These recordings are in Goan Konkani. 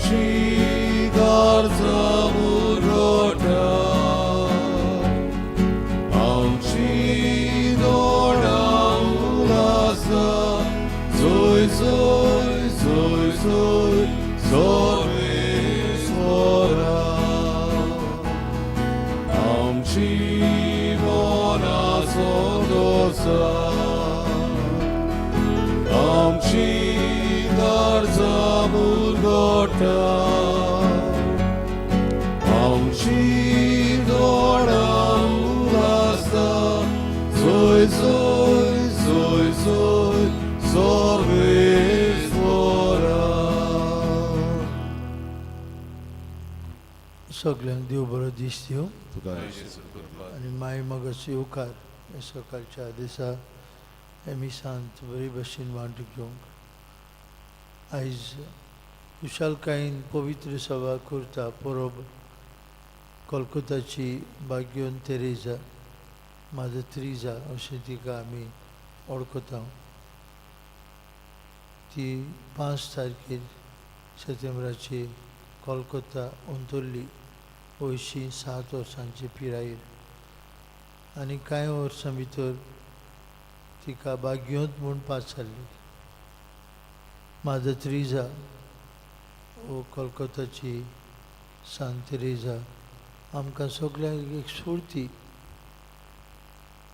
आमची गरजा पुरवता आमची दोळा उलासा जोय जोय जोय जोय सर्वेस्वरा आमची मना संतोसा आमची गरजा पुरवता आमची दोळा उलासा जोय जोय जोय जोय सर्वेस्वरा. सगल्यांक देव बरो दीस दिवं तुका आनी माय मोगाचो येवकार हे सकाळच्या दिसा हे मिसांत बरे भशेन वांटो घेवंक. आयज खुशालकायेन पवित्र सभा करता परब कोलकोताची भाग्योन तेरेजा, मादर त्रिजा अशें तिका आमी वळखता. ती 5 तारखेर सप्टेंबराची कोलकोता अंतरली 87 वर्सांचे पिरायेर आनी कांय वर्सां भितर तिका भाग्योंत म्हूण पाचारली. मादर त्रिजा वो कोलकोताची सांत तेरेजा आमकां सगल्यांक एक स्फूर्ती.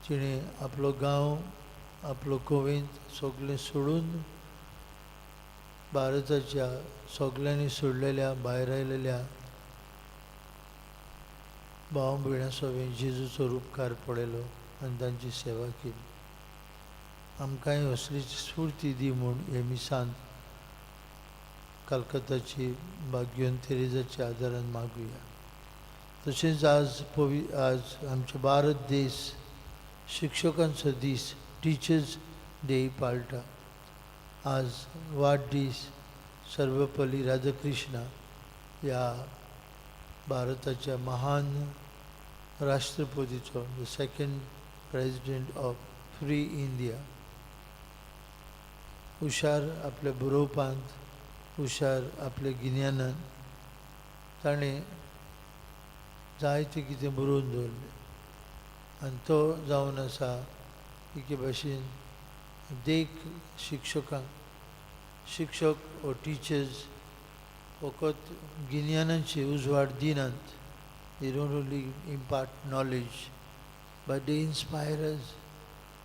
तिणें आपलो गांव आपलो कोवेंत सगळें सोडून भारताच्या सगल्यांनी सोडलेल्या भायर आयलेल्या भाव भयणां सवें जेजूचो रुपकार पळयलो आनी तांची सेवा केली. आमकांय असलीच स्फूर्ती दी म्हूण हे मिसांत कलकत्ताची भाग्योन तेरेजाच्या आदारान मागुया. तशेंच आज आमचो भारत देश शिक्षकांचो दीस टिचर्स डे पाळटा. आज वाडदीस सर्वपल्ली राधाकृष्ण ह्या भारताच्या महान राष्ट्रपतीचो, the second president of free India. हुशार आपल्या बरोवपांत, हुशार आपल्या गिन्यानान ताणें जायतें कितें बरोवन दवरलें आनी तो जावन आसा एके भाशेन देख शिक्षकांक. शिक्षक वो टिचर्स फकत गिन्यानाची उजवाड दिनात, they don't only impart knowledge but they inspire us.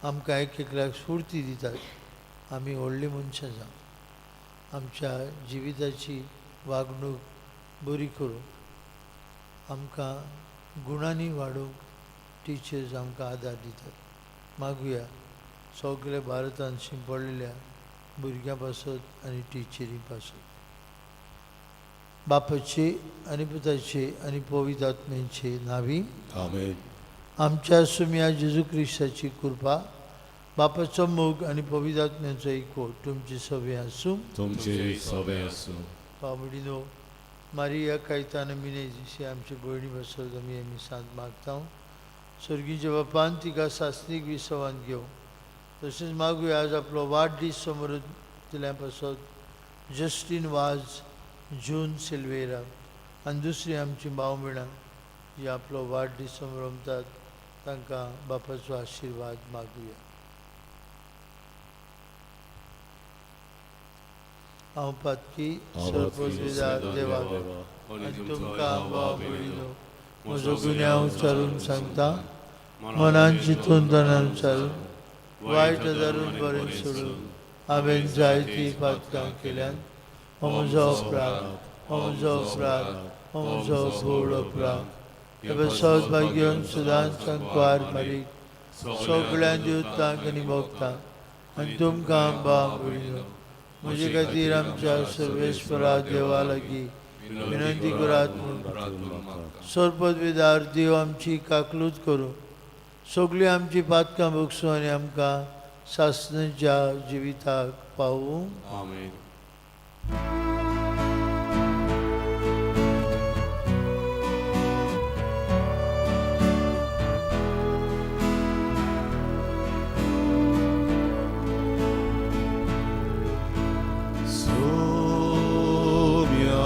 आमकां एक एकल्याक स्फूर्ती दितात आमी व्हडलीं मनशां जावं, आमच्या जिविताची वागणूक बरी करूंक, आमकां गुणांनी वाडोवंक टिचर्स आमकां आदार दितात. मागुया सगळे भारतांत शिंपडलेल्या भुरग्यां पासत आनी टिचरी पासत. बापाचे आनी पुताचे आनी पवित्र आत्म्याचे नांवी आमेन. आमच्या सुम्या जेजू क्रिस्ताची कृपा, बापाचो मोग आनी पवित्र आत्म्याचो एकवट तुमचे सगळे आसूं. तुमचे सगळे आसूं. बाबडीनो मारिया कायताना मिनेझीस आमचे भयणी पासत आमी हे मिसांत मागता. स्वर्गीच्या बापान तिका सासणीक विसवान घेवं. तशेंच मागुया आज आपलो वाडदीस समोर पासत जस्टीन वाज, जून सिल्वेरा आनी दुसरी आमची भाव भयणां जी आपलो वाडदीस समरमतात तांकां बापाचो आशिर्वाद मागुया. हांव पातकी सर्वविदा देवाक आनी तुमकां भाव भयणीनो म्हजो गुन्यांव उच्चारून सांगता. मनान चिंतून तणान उच्चारून वायट धरून बरें सोडून हांवें जायतीं पातकां केल्यान. हो म्हजो अपराध, हो म्हजो अपराध, हो म्हजो व्हड अपराध. हे सौभाग्यान सदांच सांकवार मारीक सगळ्यां देवतांक आनी भक्तांक आनी तुमकां भाव भयणीनो म्हजे खातीर आमच्या सर्वेस्परा देवा लागीं विनंती करात म्हूण. सरपदवेदार देव आमची काकलूत करूं, सगळीं आमची पातकां भोगसूं आनी आमकां सासणाच्या जिविताक पावूं. आमेन. Sumia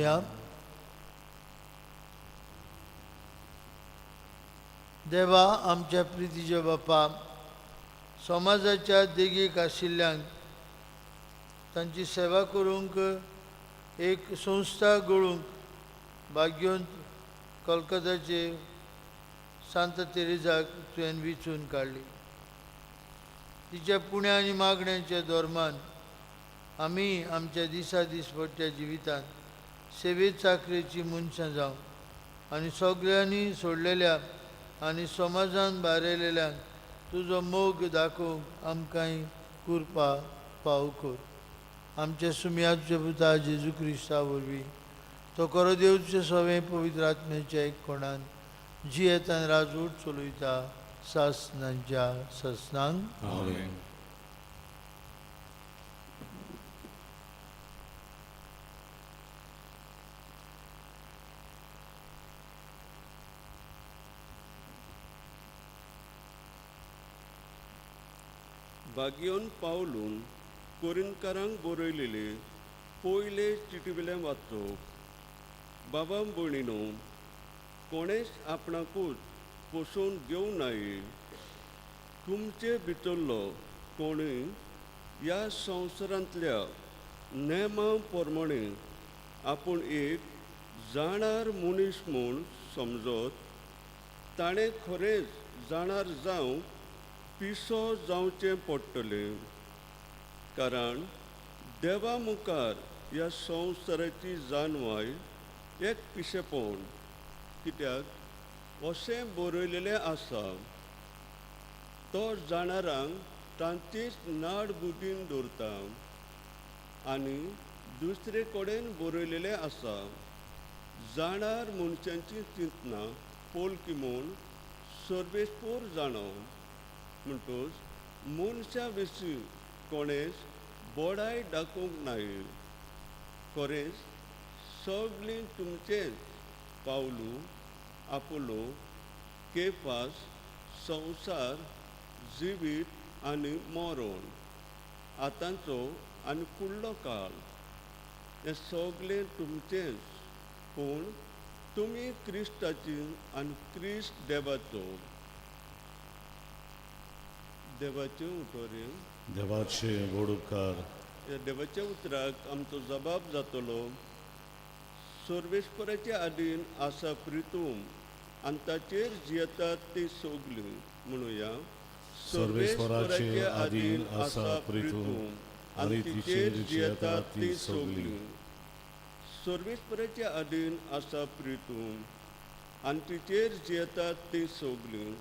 मागुया. देवा आमच्या प्रितीच्या बापा, समाजाच्या देगेक आशिल्ल्यांक तांची सेवा करूंक एक संस्था घडोवंक भाग्योन कोलकाताचे सांत तेरेजाक तुवें विचून काडली. तिच्या पुण्या आनी मागण्यांच्या धर्मान आमी आमच्या दिसा दिसपट्ट्या जिवितांत सेवे चाकरेची मनशां जावं आनी सगळ्यांनी सोडलेल्या आनी समाजान भायरयलेल्यांक तुजो मोग दाखोवंक आमकांय कृपा पाव कर. आमच्या सुमयाच्या पुता जेजू क्रिस्ता वरवीं तो खरो देवचे सवें पवित्र आत्म्याच्या एक कोणान जियेतान राजवट चलयता सासनांच्या ससनांक. आमेन. बागियोन पावलून कोरिनकारांक बरयलेले पयले चिटीवेल्यान वाचप. बाबा भयणीनो, कोणेच आपणाकूच पोसोवन घेवं नाये. तुमचे भितरलो कोणूय ह्या संवसारांतल्या नेमा प्रमाणे आपूण एक जाणार मनीस म्हूण समजत, ताणें खरेंच जाणार जावंक पिसो जावचें पडटलें. कारण देवा मुखार ह्या संवसाराची जाणवाय एक पिशेपण, कित्याक अशें बरयलेलें आसा, तो जाणारांक तांचीच नाड बुदीन दवरता. आनी दुसरे कडेन बरयलेलें आसा, जाणार मनशांची चिंतनां पोलकी म्हूण सर्वेस्पोर जाणो. म्हणटकच मनशा विशीं कोणेच बडाय दाखोवंक नाय. खरेंच सगळीं तुमचेंच. पावलू, आपोलो, केफास, संवसार, जिवीत आनी मरण, आतांचो आनी फुडलो काळ, हें सगळें तुमचेंच. पूण तुमी क्रिस्ताची आनी क्रिस्त देवाचो. देवाचें उतरें. देवाचे व्हड उपकार. ह्या देवाच्या उतराक आमचो जबाब जातलो. सर्वेस्पराचे आदीन आसा प्रितूम आनी ताचेर जियेतात ती सगळीं. म्हणुया, सर्वेस्पराचे आदीन आसा प्रितूम आनी तिचेर जियेतात ती सगळीं. सर्वेस्पराचे आदीन आसा प्रितूम आनी तिचेर जियेतात ती सगळीं.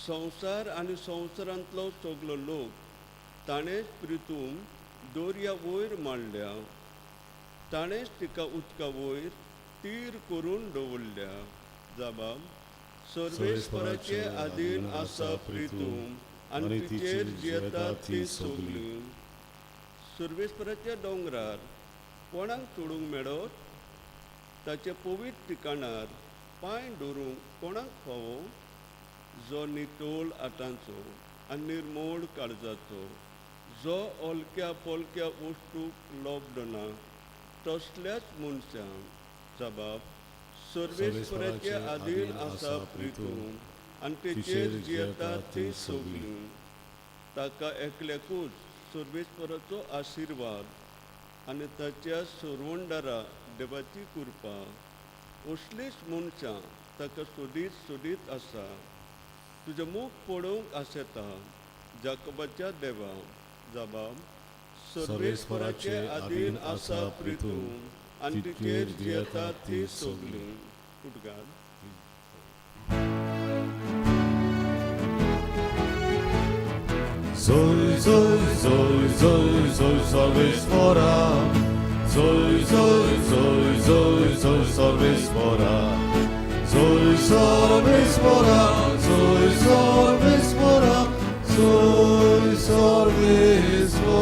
संवसार आनी संवसारांतलो सगलो लोक ताणेंच प्रितूम दर्या वयर मांडल्या, ताणेंच तिका उदका वयर तीर करून दवरल्या. जाबाब, सर्वेस्पराचे आदीन आसा प्रितूम आनी तिचेर जियेतात ती सगळीं. सर्वेस्पराच्या दोंगरार कोणाक चडूंक मेळत? ताच्या पवित्र ठिकाणार पांय दवरूंक कोणाक फावो? जो नितोळ आतांचो आनी निर्मोळ काळजाचो, जो ओलक्या पोलक्या वस्तूक लोबदना, तसल्याच मनशांक. जबाब, सर्वेस्पराचे आदीन आसा प्रितूम आनी तेचेर जियेतात ती सगळीं. ताका एकल्याकूच सर्वेस्पराचो आशिर्वाद आनी ताच्या सरवंडारा देवाची कृपा. असलीच मनशां ताका सोदीत सोदीत आसा. तुजें मुख पळोवंक आशेता जाकोबाच्या देवा. जबाब, सर्वेस्पराचे आदीन आसा प्रितूम आनी तिचेर जियेतात ती सगळीं. उद्गार. Zoj, zoj, zoj, zoj, zoj, सर्वेस्परा. Zoj, zoj, zoj, zoj, zoj, सर्वेस्परा. Zoj, सर्वेस्परा, zoj, सर्वेस्परा, zoj, सर्वेस्परा.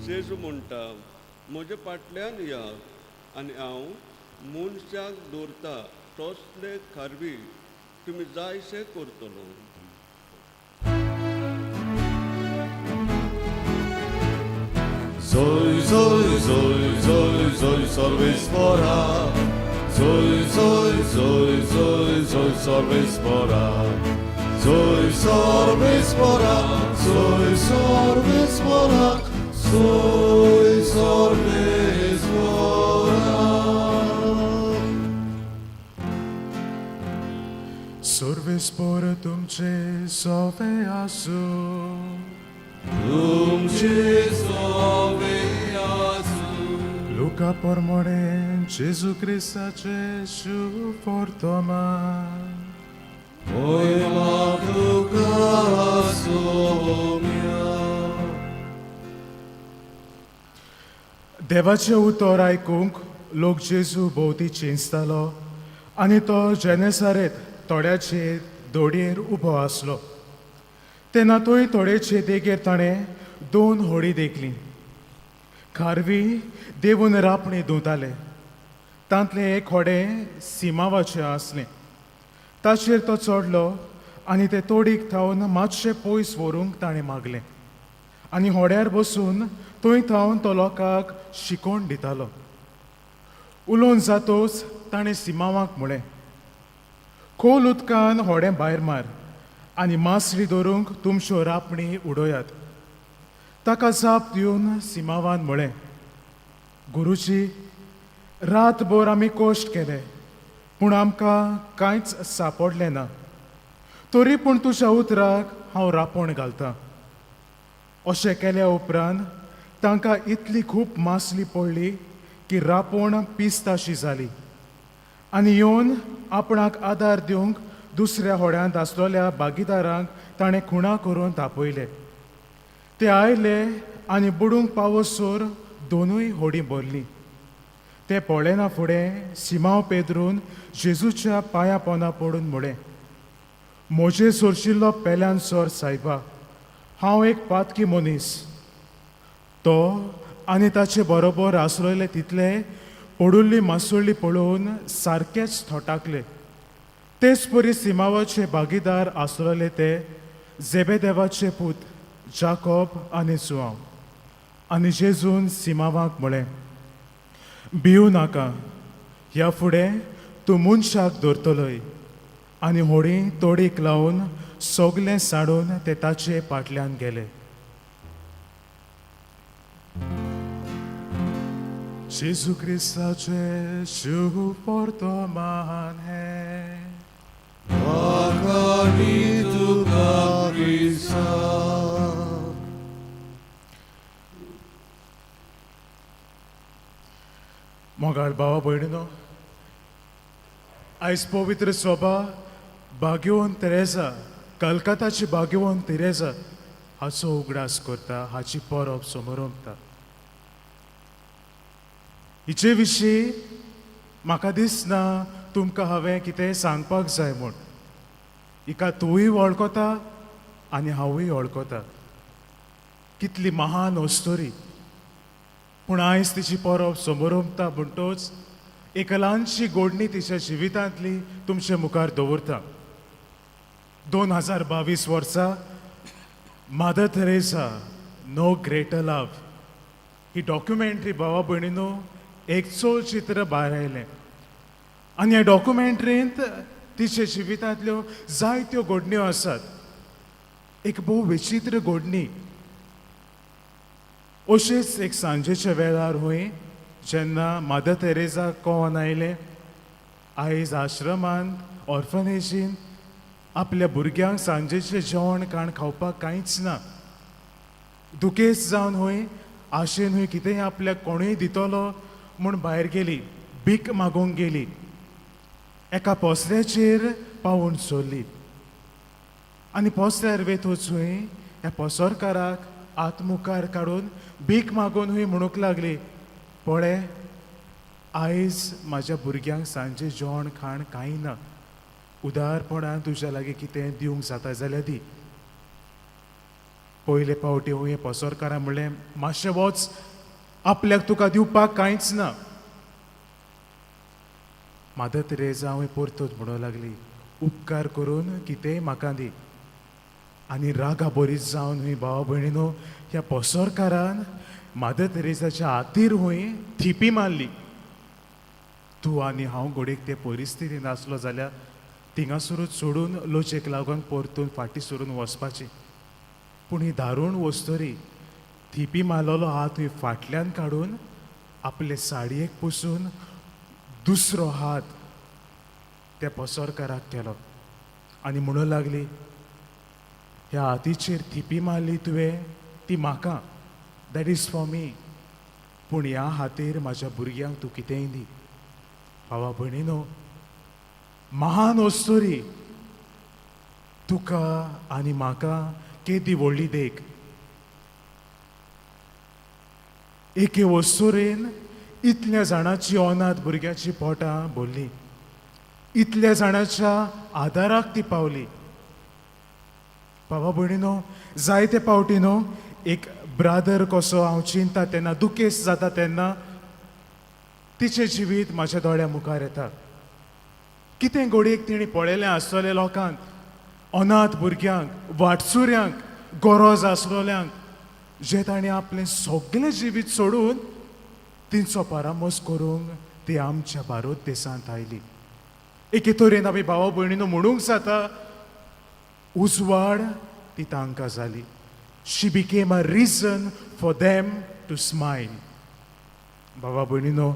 जेजू म्हणटा, म्हज्या फाटल्यान या आनी हांव मनशाक दवरता तसले खारवी तुमी जायशे करतलो. Zoj, जोय जोय जोय जोय सर्वेस्परा, जोय जोय जोय जोय जोय सर्वेस्परा, जोय सर्वेस्परा, जोय सर्वेस्परा, जोय सर्वेस्परा. सर्वेस्पर तुमचे सोवे आसूं. तुमचे सोवे आसूं. लुका परमोणे जेजू क्रिस्ताचे शुभ वर्तमान. मोयमा तुका सोम्या. देवाचें उतर आयकूंक लोक जेजू भोंवती चिंचतालो आनी तो जेनेसारेत तोड्याचे दोडयेर उबो आसलो तेन्ना थंय तोडेचे देगेर ताणें दोन होडी देखली. खारवी देवून रापणी धुंवताले. तांतलें एक होडें सिमावाचें आसलें. ताचेर तो चडलो आनी ते तोडीक थावन मातशें पयस व्हरूंक ताणें मागलें आनी होड्यार बसून थंय थावन तो लोकांक शिकोवण दितालो. उलोवन जातोच ताणें सिमावाक म्हळें, खोल उदकान होडें भायर मार आनी मासळी धरूंक तुमच्यो रापणी उडयात. ताका जाप दिवन सिमावान म्हळें, गुरुजी, रातभर आमी कश्ट केले पूण आमकां कांयच सांपडलें ना, तरी पूण तुज्या उतराक हांव रापोण घालतां. अशें केल्या उपरांत तांकां इतली खूब मासली पडली की रापोण पिस्ताशी जाली आनी येवन आपणाक आदार दिवंक दुसऱ्या होड्यांत आसलेल्या भागीदारांक ताणें खुणा करून तापयले. ते आयले आनी बुडूंक पावसर दोनूय होडी भरलीं. ते पळयना फुडें सिमांव पेद्रून जेजूच्या पांया पोंदा पडून म्हळें, म्हजे सोरशिल्लो पेल्यान सर सायबा, हांव एक पातकी मनीस. तो आनी ताचे बरोबर आसलेले तितले पडुल्ली मासोळ्ळी पळोवन सारकेच थोटाकले. तेच परी सिमावाचे भागीदार आसलेले ते जेबेदेवाचे पूत जाकोब आनी जुआंव. आनी जेजून सिमावाक म्हळें, भिवू नाका, ह्या फुडें तूं मनशाक धरतलोय. आनी होडी तोडीक लावन सगलें साडून ते ताचे फाटल्यान गेले. जेजू क्रिस्ताचे शुभ वर्तमान हें. वाखाणी तुका क्रिस्ता. मोगाळ भावा भयणीनो, आयज पवित्र सोबा भाग्यवंत तेरेजा, कलकत्ताची भाग्यवंत तेरेजा हाचो उगडास करता, हाची परब समरंपता. हिचे विशीं म्हाका दिसना तुमकां हांवें कितेंय सांगपाक जाय म्हूण. हिका तुवूय वळखता आनी हांवूय वळखता. कितली महान अस्तुरी. पूण आयज तिची परब समरंपता म्हणटोच एक ल्हानशी गोडणी तिच्या जिवितांतली तुमचे मुखार दवरता. 2022 वर्सा mother Teresa no greater love he documentary, भावा भयणीनो, एक चलचित्र भायर आयलें आनी ह्या डॉक्युमेंट्रींत तिच्या जिवितांतल्यो जायत्यो घडण्यो आसात. एक भोव विचित्र घडणी. अशेंच एक सांजेच्या वेळार हूंय जेन्ना मदर तेरेजा कोवन आयलें आयज आश्रमांत, ऑर्फनेजीन आपल्या भुरग्यांक सांजेचें जेवण खाण खावपाक कांयच ना. दुखेस्त जावन हूंय आशेन हूंय कितेंय आपल्याक कोणूय दितलो म्हूण भायर गेली, भीक मागूंक गेली. एका पोसऱ्याचेर पावून सोडली आनी पोसऱ्यार वेतूच हूंय ह्या पोसोरकाराक हात मुखार काडून भीक मागून हूंय म्हणूंक लागली, पळय, आयज म्हाज्या भुरग्यांक सांजे जेवण खाण कांय ना, उदारपणान तुज्या लागीं कितें दिवंक जाता जाल्यार दी. पयले पावटी हूंय पोसोरकारान म्हणलें, मातशें वच, आपल्याक तुका दिवपाक कांयच ना. मदर तेरेजा हूंय परतून म्हणूंक लागली, उपकार करून कितेंय म्हाका दी. आनी रागा बरीच जावन हूंय, भावा भयणीनो, ह्या पोसोरकारान मादर तेरेजाच्या हातीर हुंय थिपी मारली. तूं आनी हांव घडयेक ते परिस्थितींत आसलो जाल्यार थिंगासरूच सोडून लोचेक लागून परतून फाटीं सरून वचपाची. पूण ही दारूण वस्तोरी थिपी मारलेलो हात हुंय फाटल्यान काडून आपले साडयेक पुसून दुसरो हात त्या पसरकाराक केलो आनी म्हणूंक लागली, ह्या हातीचेर थिपी मारली तुवें ती म्हाका, that is for me, पूण ह्या हातीर म्हाज्या भुरग्यांक तूं कितेंय दी. भावा भयणीनो, महान अस्तोरी तुका आनी म्हाका केदी व्हडली देख. एके वस्तुरेन इतल्या जाणाची अनाथ भुरग्याची पोटां भरलीं, इतल्या जाणाच्या आदाराक ती पावली. बाबा भयणीनो, जायते फावटी न्हू एक ब्रादर कसो हांव चिंता तेन्ना, दुखेस्त जाता तेन्ना तिचें जिवीत म्हाज्या दोळ्या मुखार येता. कितें घडयेक तिणें पळयलें आसतलें लोकांक, अनाथ भुरग्यांक, वाटसुऱ्यांक, गरज आसलेल्यांक, जे ताणें आपलें सगळें जिवीत सोडून तिंचो परामर्श करूंक ती आमच्या भारत देशांत आयली. एके तरेन आमी भावा भयणीनो म्हणूंक जाता, उजवाड ती तांकां जाली. She became a reason for them to smile. भावा भयणीनो,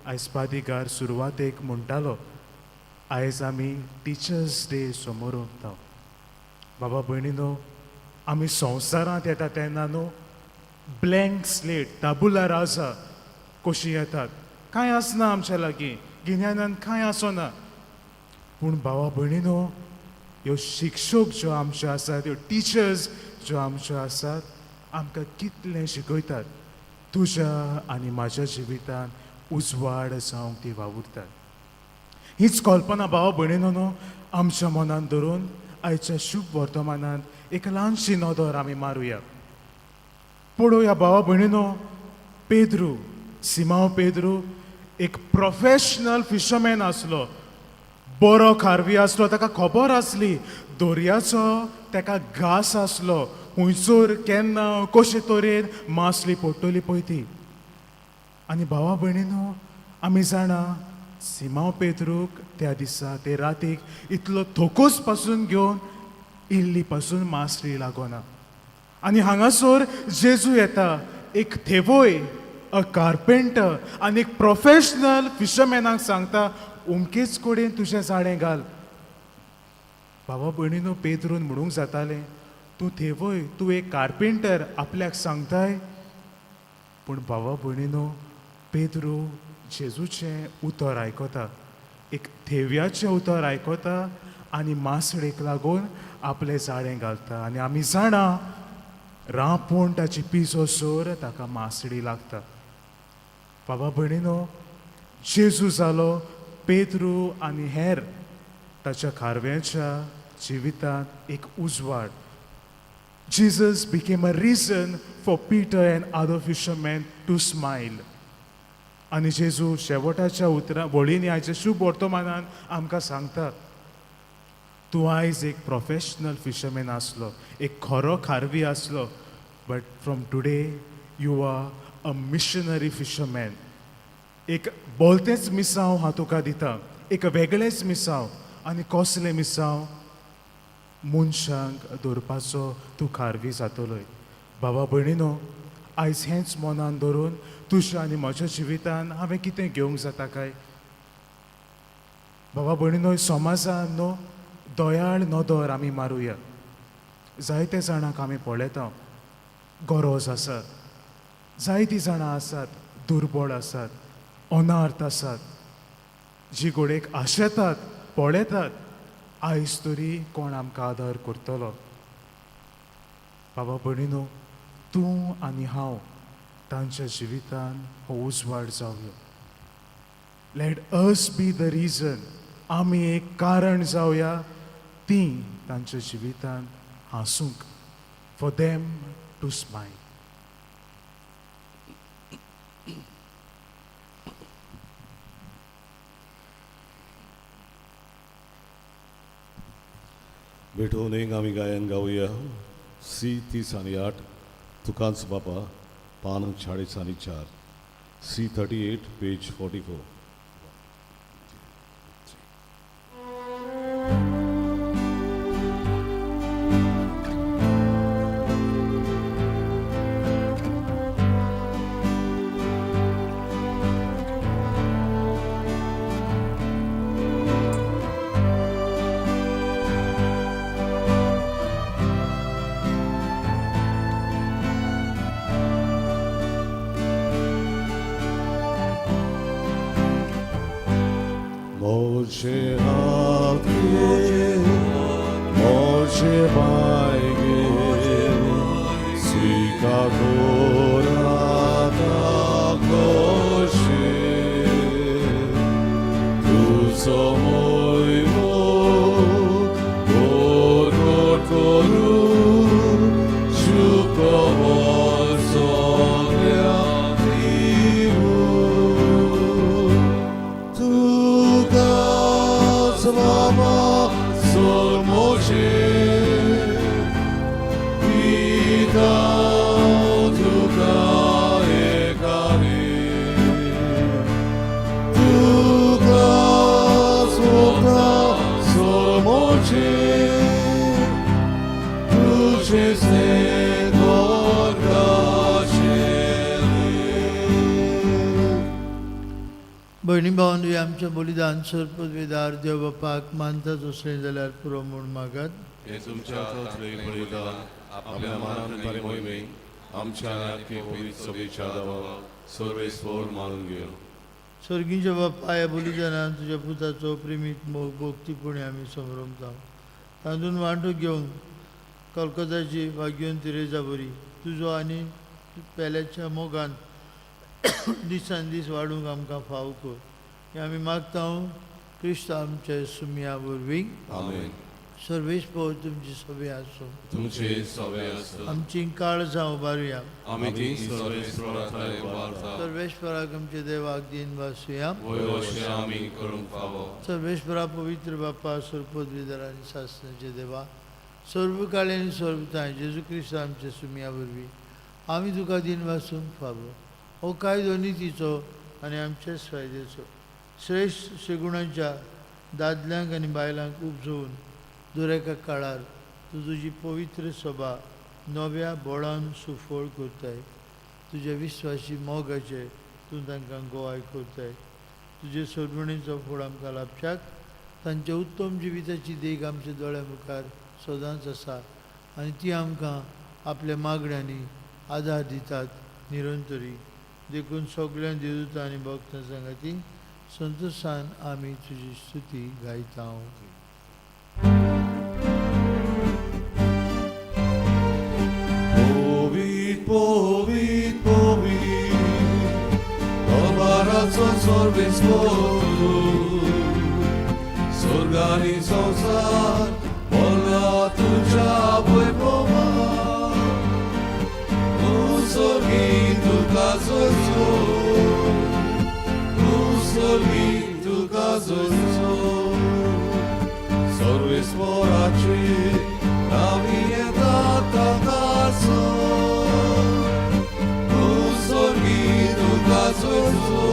आयज पादीगार सुरवातेक म्हणटालो, आयज आमी टिचर्स डे समोर वता. बाबा भयणीनो, आमी संवसारांत येता तेन्ना न्हू ब्लँक स्लेट, ताबुला राजा कशी येतात. कांय आसना आमच्या लागीं, गिन्यानान कांय आसना. पूण भावा भयणीनो, ह्यो शिक्षक ज्यो आमच्यो आसात, ह्यो टिचर्स ज्यो आमच्यो आसात, आमकां कितलें शिकयतात. तुज्या आनी म्हाज्या जिवितांत उजवाड जावंक ती वावुरतात. हीच कल्पना भावा भयणीनो न्हू आमच्या मनान धरून आयच्या शुभ वर्तमानांत एक ल्हानशी नदर आमी मारुया. पळोवया भावा भयणीनो, पेद्रू, सिमांव पेद्रू एक प्रोफेशनल फिशरमॅन आसलो, बरो खारवी आसलो. ताका खबर आसली दर्याचो, ताका घास आसलो हुंयसर केन्ना कशे तरेन मासली पडटली पळय ती. आनी भावा भयणीनो, आमी जाणा सिमांव पेद्रूक त्या दिसा ते रातीक इतलो थोकोस पासून घेवन इल्ली पासून मासली लागोना. आनी हांगासर जेजू येता, एक थेवोय, अ कार्पेंटर, आनी एक प्रोफेशनल फिशरमॅनाक सांगता, उमकेच कडेन तुजें जाळें घाल. बाबा भयणीनो, पेद्रून म्हणूंक जातालें, तूं थेवय, तूं एक कार्पेंटर, आपल्याक सांगताय. पूण भावा भयणीनो, पेद्रू जेजूचें उतर आयकता, एक थेव्याचें उतर आयकता आनी मासळेक लागून आपलें जाळें घालता. आनी आमी जाणा, रांपोण ताची पिजो सोर ताका मासळी लागता. बाबा भयणीनो, जेजू जालो पेद्रू आनी हेर ताच्या खारव्यांच्या जिवितांत एक उजवाड. Jesus became a reason for Peter and other fishermen to smile. आनी जेजू शेवटाच्या उतरां वळींनी आयच्या शुभ वर्तमानान आमकां सांगता, तूं आयज एक प्रोफेशनल फिशरमॅन आसलो, एक खरो खारवी आसलो, but from today you are a missionary fisherman. एक बोलतेंच मिसांव हांव तुका दिता, एक वेगळेंच मिसांव. आनी कसलें मिसांव? मनशांक दवरपाचो तूं खारवी जातलोय. बाबा भयणीनो, आयज हेंच मनान धरून तुज्या आनी म्हज्या जिवितान हांवें कितें घेवंक जाता काय? बाबा भयणीनो, समाजान न्हू दयाळ नदर आमी मारुया. जायते जाणांक आमी पळयता, गरज आसात. जायतीं जाणां आसात, दुर्बळ आसात, अनार्थ आसात, जी घडयेक आशेतात, पळयतात, आयज तरी कोण आमकां आदार करतलो. बाबा भयणीनो, तूं आनी हांव तांच्या जिवितान हो उजवाड जावया. Let us be the reason. आमी एक कारण जावया ती तांच्या जिवितान हांसूंक, फॉर देम टू स्मायल. भेटवणेक आमी गायन गावया, सी 38, तुकाच बापा. पान 44, C38 page 44. Moshe Hake, Moshe Baige, Sika Korata Koshe, Tuzo Moimo, Korot Koru, Shukobo Sogya Tivu. Tuka slava sormoše, Pita tuka ekare. Tuka slava sormoše, Tuše se gorgašele. भयणी भावांनो, आमचें बलिदान सर्पवेदार देव बापाक मानता तसलें जाल्यार पुरो म्हूण मागात. हे तुमच्या हातांतले बलिदान आपल्या मानान तारे मोहिमे आमच्या आनी पवित्र सभेच्या देवाक सर्वेस्वर मानून घेवं. सर्गीच्या बापा, ह्या बलिदानान तुज्या पुताचो प्रेमीत मोग भक्तीपणी आमी समरमता. तातूंत वांटो घेवन कलकत्ताची भाग्यवंत तेरेजा बरी तुजो आनी पेल्याच्या मोगान दिसान दीस वाडूंक आमकां फाव कर, हें आमी मागता क्रिस्त आमच्या सुमया वरवीं. आमेन. सर्वेस्पर तुमची सभे आसूं. तुमचे सवे आसूं. आमची काळजां उबारुया. आमी ती सर्वेस्वरा थंय उबारता. सर्वेस्पराक आमच्या देवाक दीन वासुया. वय अशें आमी करूंक फावो. सर्वेस्परा, पवित्र बापा, सर्पदविदर आनी सासणाचे देवा, सर्व काळी आनी सर्वताय जेजू क्रिस्त आमच्या सुमया वरवीं आमी तुका दीन वासूंक फावो. हो कायदो नितीचो आनी आमच्याच फायद्याचो. श्रेश्ठ शेगुणाच्या दादल्यांक आनी बायलांक उपजोवन दर एका काळार तूं तुजी पवित्र सभा नव्या बोळान सुफळ करताय. तुज्या विस्वासी मोगाचे तूं तांकां गोवाय करताय. तुजे सोडवणेचो फळ आमकां लाभच्याक तांच्या उत्तम जिविताची देख आमच्या दोळ्या मुखार सदांच आसा आनी ती आमकां आपल्या मागण्यांनी आदार दितात निरंतरी. देखून सगळ्यां देवदूतां आनी भक्तां सांगाती संतोशान आमी तुजी स्तुती गायता. पवित पवित पवित दरबाराचो सर्वेस्पर, स्वर्ग आनी संवसार भरला तुज्या वैभवान. तूं स्वर्गी तुका जोडचो, तूं स्वर्गी तुका जोडचो. सर्वेस्पराचे नांवी येता ताकाचो, तूं स्वर्गी तुका जोडचो,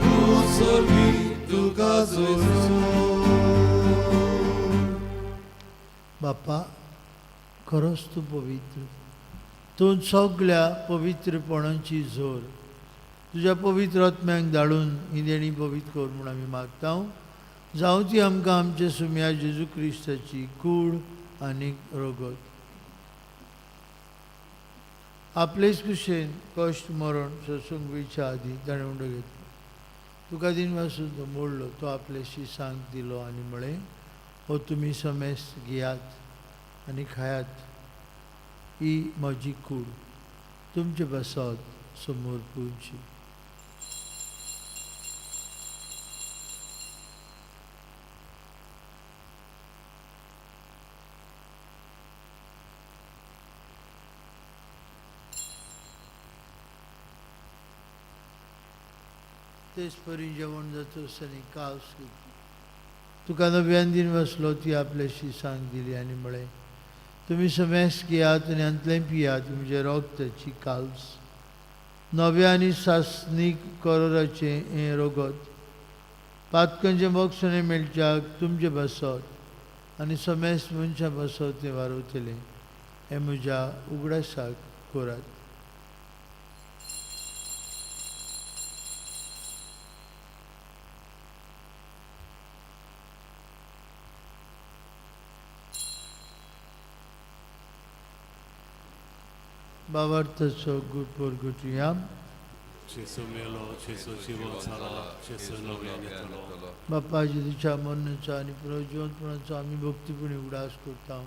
तूं स्वर्गी तुका जोडचो. बापा, खरोच तूं पवित्र, तूं सगळ्या पवित्रपणाची जोर. तुज्या पवित्र आत्म्यांक धाडून ही देणी पवित्र कर म्हूण आमी मागता. जावं ती आमकां आमच्या सुम्या जेजू क्रिस्ताची कूड आनी रगत. आपलेच कुशेन कश्ट मरण सोसूंक वयच्या आदीं ताणें उंडो घेतलो. तुका दिन वासून तो मोडलो, तो आपले शिसांक दिलो आनी म्हळें, हो तुमी समेस्त घेयात आनी खायात, ही म्हजी कूड तुमचे पासत समोर पुरची. तेच परी जेवण जाता आसतना कास घेतली, तुका नव्यान दिन बसलो, ती आपल्याशी सांग दिली आनी म्हळें, तुमी समेस घेयात आनी हांतलें पियात म्हजें रोगताची काल्स नव्या आनी सासणीक करोराचें हें रोगत पातकांचें मोक्षणें मेळच्याक तुमचें बसत आनी समेस मनशां बसत तें वारवतलें हें म्हज्या उगडासाक करात. बाबार्थाचो गुड जेजू मेलो, जेजू जिवन जाला, जेजू नव्यान येतलो. बापा जेजूच्या मरणाचो आनी पुनर्जिवंतपणाचो आमी भक्तीपणी उगडास करता.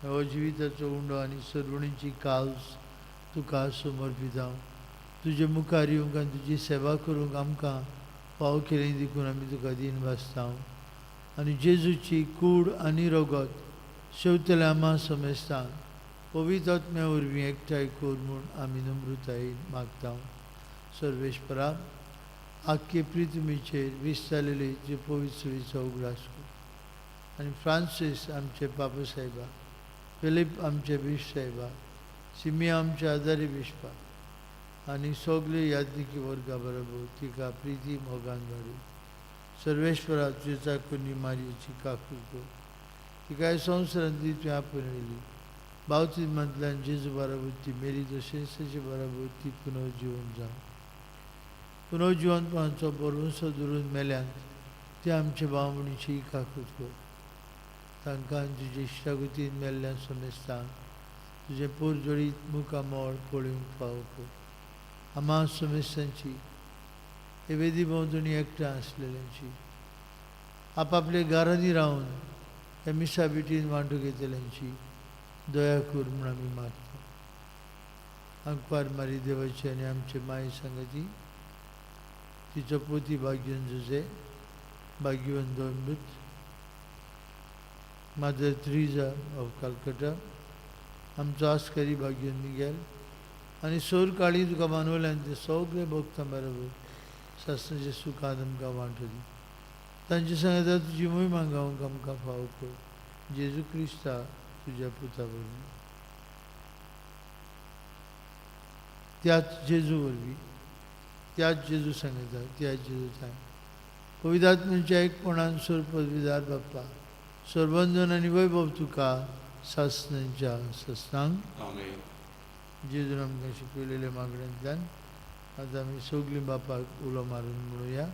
हो जिविताचो उंडो आनी सर्वणीची काल्स तुका समर्पिता. तुजे मुखार येवंक आनी तुजी सेवा करूंक आमकां फाव केली देखून आमी तुका दीन भासता. आनी जेजूची कूड आनी रगत शेवतल्या आमा समेस्तान पवित्र आत्म्या वरवीं एकठांय कर म्हूण आमी नम्रतायेन मागता. सर्वेस्परा आख्खे पृथ्वीचेर विस्तारलेले जे पवित्र सुवीचो उगडास कर आनी फ्रांसीस आमचे बाबा साहेबा, फिलीप आमचे बिश साहेबा, सिमिया आमचे आदारी बिश्पा आनी सगळे यादनिकी वर्गा बरोबर तिका प्रिती मोगान वाडू. सर्वेश्वरा तुज्या चाकूंनी मारयेची काकूट कर, तिका संवसारांतली तुवें आपोवन व्हेली. बावतीमांतल्यान जेजू बराबर ती मेली तशेंच ताचे बराबर ती पुनर्जिवन जावं. पुनर्जिवनपणाचो बरोवंसो धरून मेल्यान ते आमचे भावणीची काकूट कर. तांकां तुजे इश्टागतीन मेल्ल्यान समेस्तांक तुजें पोरजोळीत मुखामळ पळोवंक फावो कर. आमा समेस्तांची हे वेदी भोंवतणी एकठांय आसलेल्यांची आपापल्या घरांनी रावन हे मिसा बिटीन वांटो घेतल्यांची दया कर म्हूण आमी मागता. आंकवार मारी देवाची आनी आमचे माय सांगती तिचो पोती भाग्यन जुजे भाग्यवन दोनबूत मादर त्रिजा ऑफ कलकटा आमचो आस्करी भाग्यन मिगेल आनी सोर काळी तुका मानवल्यान ते सगळे भोगता बरोबर सासणाचे सुखान आमकां वांटो दी. तांचे सांगता तुजी मोहिमा गावंक आमकां फावो कर. जेजू क्रिस्ता तुज्या पुता वरवीं, त्याच जेजू वरवीं, त्याच जेजू सांगता, त्याच जेजू थांय पवित्र एकपणान सोर पदवीदार बाप्पा सरबंधन आनी वैभव तुका सासणांच्या सासणांक. आमेन. जेजून आमकां शिकयलेल्या मागण्यांतल्यान आतां आमी सगळीं बापाक उलो मारून म्हणुया.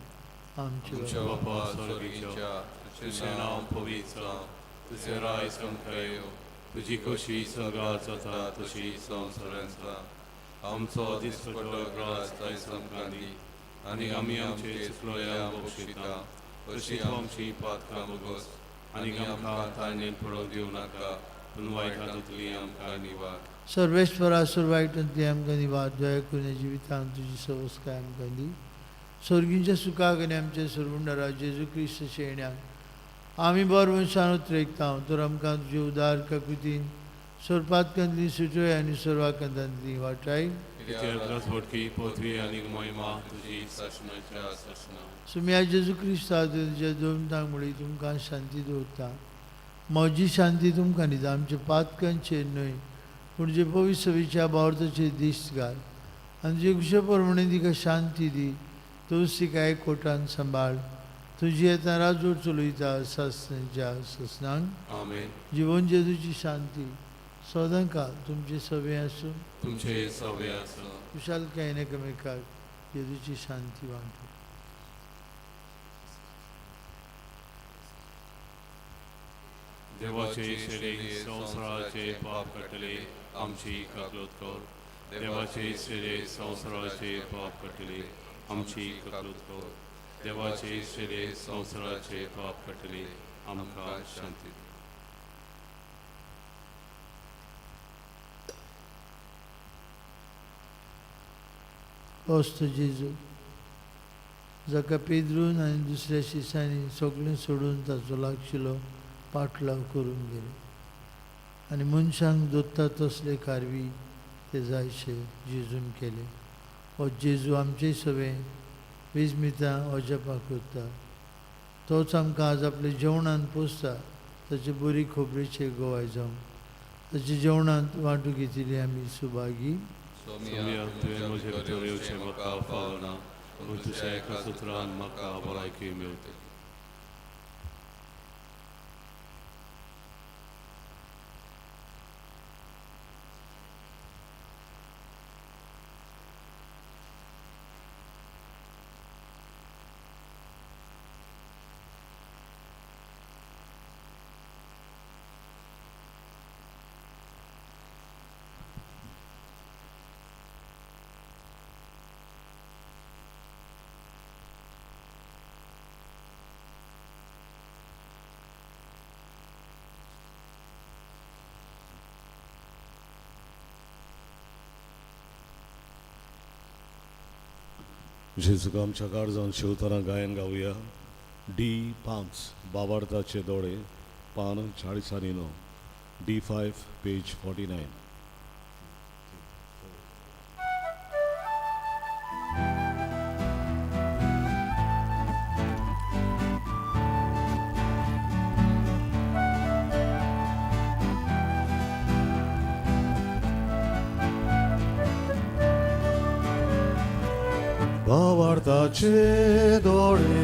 आमचे बापा स्वर्गीच्या, तुजें नांव पवित्र जावं, तुजें राज आमकां येवं, तुजी खोशी स्वर्गार जाता तशी संवसारांत जावं. आमचो दिसपट्टो ग्रास आयज आमकां दी आनी आमी आमचे चुकलोया बक्षिता तशी तूं आमची पातकां भोगोस आनी आमकां ताणें पडोवंक दिवं नाका, पूण वायटांतली आमकां निवार. सर्वेश्वरा सर्वायटांतली आमकां निवार. दया करून जिवितांत तुजी सवस्काय आमकां दी. स्वर्गींच्या सुखाक आनी आमच्या सर्वुंडारा जेजू क्रिस्त शेण्याक आमी बरो मनशान उतरेकता तर आमकां तुजे उदार काकुतीन सोरपातकांतली सुटोय आनी सर्वाकांतांतली वाटाय. भटकी पृथ्वी आनी मोहिमा तुजी सासणाच्या सासणा. सुम्या जेजू क्रिस्ता तुज्या दोन तांगमुळी तुमकां शांती दवरता. म्हजी शांती तुमकां दिता. आमच्या पातकांचेर न्हय पूण जे पवित्र बावर्थाचेर दिश्ट घाल आनी जे कुशे प्रमाणे तिका शांती दी. तूंच तिका एक कोटान सांबाळ. तुजी येता राजवट चलयता सासणाच्या सासणांक. आमेन. जिवन जेजूची शांती सदांकाळ तुमचे सवे आसूं, तुमचे सवे आसूं. कुशालकायेन एकामेकाक जेजूची शांती वांटू. देवाचे शरीर संवसाराचे पाप काडटले आमची काकलूत कर. देवाचे शरीर संवसाराचे पाप काडटले आमची काकलूत कर. देवाचे शरीर संवसाराचे पाप काडटले आमकां शांती दी. पोस्त जेजू जाका पेद्रून आनी दुसऱ्या शिसांनी सगळें सोडून ताचो लागशिलो पाटलाव करून गेले आनी मनशांक दोत्ता तसले कारवी ते जायशे जेजून केले. हो जेजू आमचे सवें विजमितां अजापां करता. तोच आमकां आज आपल्या जेवणान पोसता. ताचे बरी खबरेचे गोवाय जावं. ताच्या जेवणांत वांटू घेतिल्ली आमी सुभागी. सोम्या, तुवें म्हजे भितर येवचें म्हाका फावना, पूण तुज्या एका सुत्रान म्हाका भलायकी मेळटली. जेजूक आमच्या काळजान शेवतना गायन गावया. डी 5 बाबार्थाचे दोळे, पान 49, D5 page 49. भावार्थाचे दोळे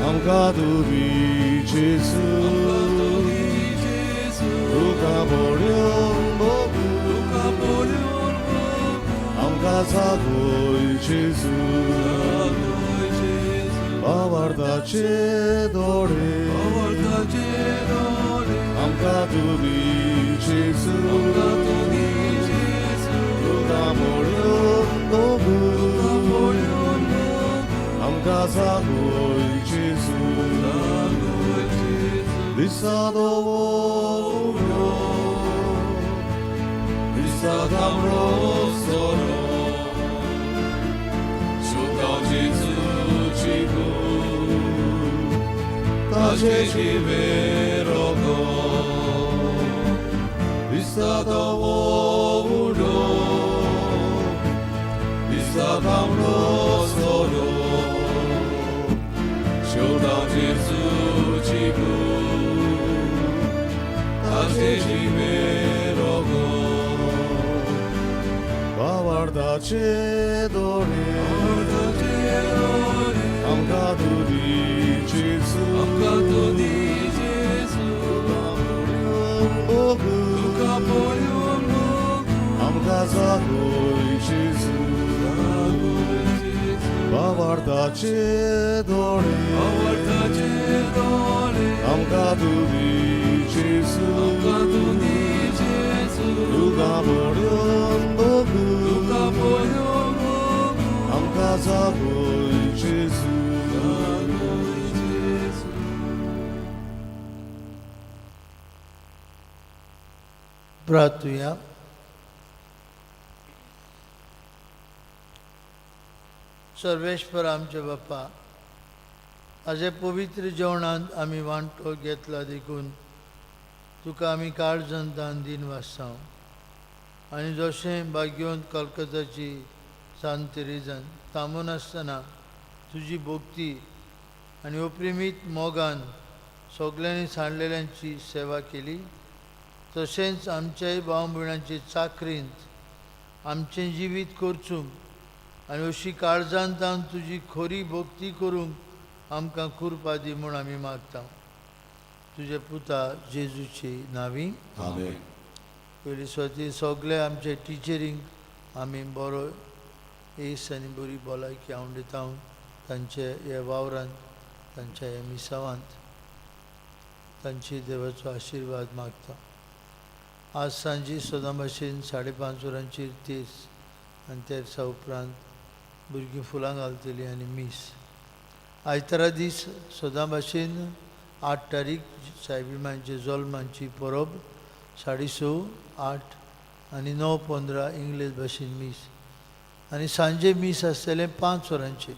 आमकां तुमी जेजू, तुका पळोवन भोगू, आमकां जागय जेजू. भावार्थाचे दोळे आमकां तुमी जेजू, तुका पळोवन भोगू, आमकां जागय जेजू. दिसा दवरो दिसा तांबडो सोरो 求到基督基督， ताजे जिवे रोगो दिसा दवरो दिसा तांबडो सोरो 求到基督基督，ताजे जिवे रोगो भावार्थाचे दोळे आमकां तुमी जेजू, भोगू, आमकां जागय जेजू. भावार्थाचे दोळे आमकां तुमी जेजू, तुका पळोवन भोगू, आमकां जागय जेजू. प्रार्थुया. सर्वेश्वर आमचे बाप्पा, आजे पवित्र जेवणांत आमी वांटो घेतला देखून तुका आमी काळजान दान दिन वाचता. आनी जशें भाग्योन कलकत्ताची सांत तेरेजान थांबून आसतना तुजी भक्ती आनी अप्रेमीत मोगान सगल्यांनी सांडलेल्यांची सेवा केली, तशेंच आमच्याय भाव भयणांचे चाकरींत आमचें जिवीत करचूंक आनी अशी काळजान तावन तुजी खरी भक्ती करूंक आमकां कृपा दी म्हूण आमी मागता. तुजे पुता जेजूची नांवी. आमेन. पयली सुवाती सगळे आमचे टिचरींक आमी बरो येस आनी बरी भलायकी आवडटा तांचे ह्या वावरांत, तांच्या ह्या मिसावांत तांची देवाचो आशिर्वाद मागता. आज सांजे सदां भाशेन 5:30 वरांचेर तेस आनी तेर्सा उपरांत भुरगीं फुलां घालतलीं आनी मीस. आयतारा दीस सदां भाशेन 8 तारीख सायबी मांयचे जल्मांची परब 6:30, 8 आनी 9:15 इंग्लीश भाशेन मीस आनी सांजे मीस आसतलें 5 वरांचेर.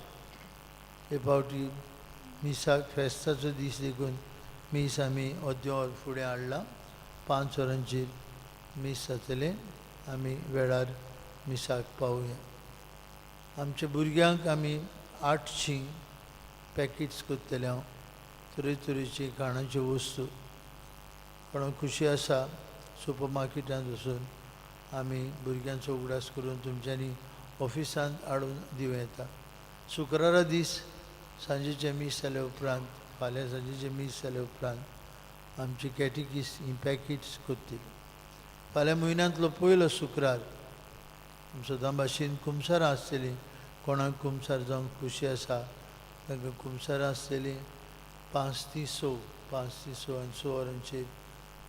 हे फावटी मिसाक फेस्ताचो दीस देखून मीस आमी अर्दें वर फुडें हाडलां. 5 वरांचेर मीस जातलें, आमी वेळार मिसाक पावया. आमच्या भुरग्यांक आमी 800 पॅकेट्स करतले हांव, तरेतरेची खाणाच्यो वस्तू. कोणाक खुशी आसा सुपर मार्केटांत वचून आमी भुरग्यांचो उगडास करून तुमच्यांनी ऑफिसांत हाडून दिवं येता. शुक्रारा दीस सांजेचें मीस जाल्या उपरांत, फाल्यां सांजेचें मीस जाल्या उपरांत आमची कॅटिकीस ही पॅकेट्स करतली. फाल्यां म्हयन्यांतलो पयलो शुक्रार, सदां भाशेन कुमसारां आसतलीं. कोणाक कुमसार जावंक खुशी आसा तांकां कुमसारां आसतलीं 5 ते 6, 5 ते 6 आनी 6 वरांचेर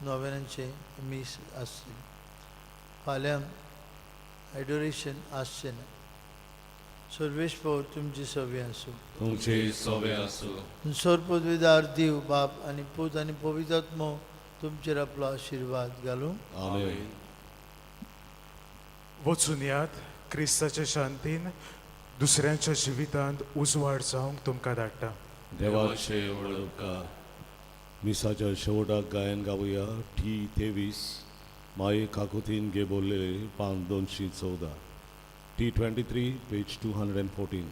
नोवेनांचें मीस आसतलें. फाल्यां एडोरेशन आसचें ना. सर्वेस्पर तुमची सवी आसूं. तुमचे सोबे आसूं. सर्वपदवीदार देव बाप आनी पूत आनी पवित्र तुमचेर आपलो आशिर्वाद घालूं. आमेन. वचून यात, क्रिस्ताच्या शांतीन दुसऱ्यांच्या जिवितांत उजवाड जावंक तुमकां धाडटा. देवाचे व्हड उपकार. मिसाच्या शेवटाक गायन गावया टी 23, माये काकुतीन गे बोललेले, पान 214, T 23, page 214.